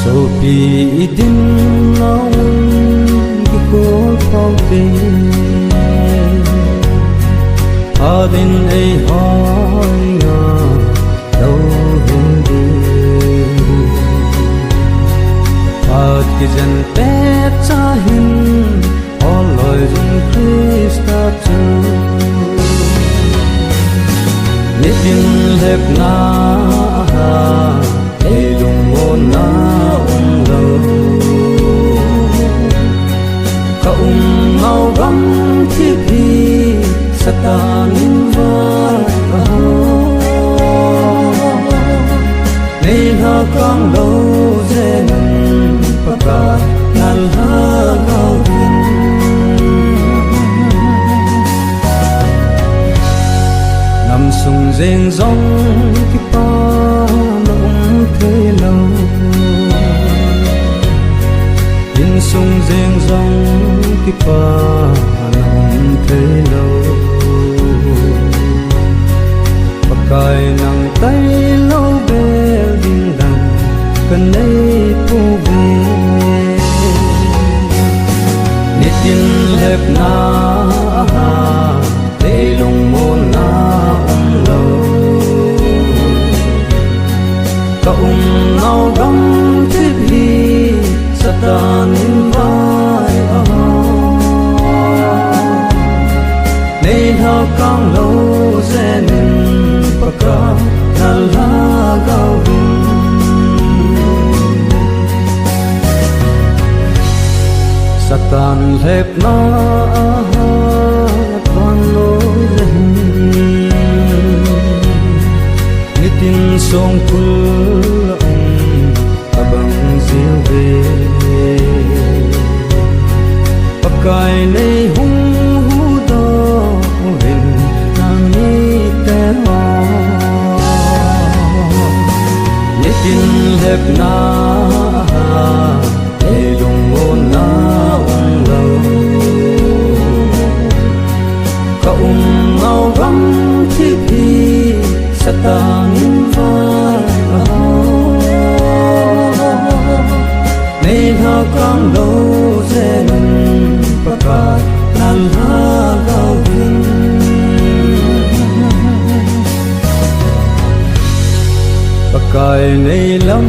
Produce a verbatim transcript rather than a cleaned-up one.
Sopi idin naun kikhol pau te, adin eihoi nga lo hin di. At kijen pet chahin Oloi jing Krista chu nitin lepna aha, ei lungmonna um lo. Ka um nau gam thip hi Satan in vai aho. Nei lhakang lo jeng in Pakai na lhagao vin. Nam sung jeng jong kipa na um thei lo. In sung jeng jong kipa na um thei lo. Pakai nang tailou bel ding dang ka nei pouve. Nitin lepna aha, ei lungmonna um lo. Ka um nau gam thip hi Satan in vai aho. Nei lhakang lo jeng in Pakai na lhagao vin. Satan lepna aha, van lo jeng in. Nitin songkul a um abang jing uve. Pakai nei hung huhdoh uvin nangni te ho. Nitin lepna aha, ei lungmonna um lo. Ka um nau gam thip hi Satan in vai aho. Nei lhakang lo jeng in Pakai na lhagao vin. Pakai nei lam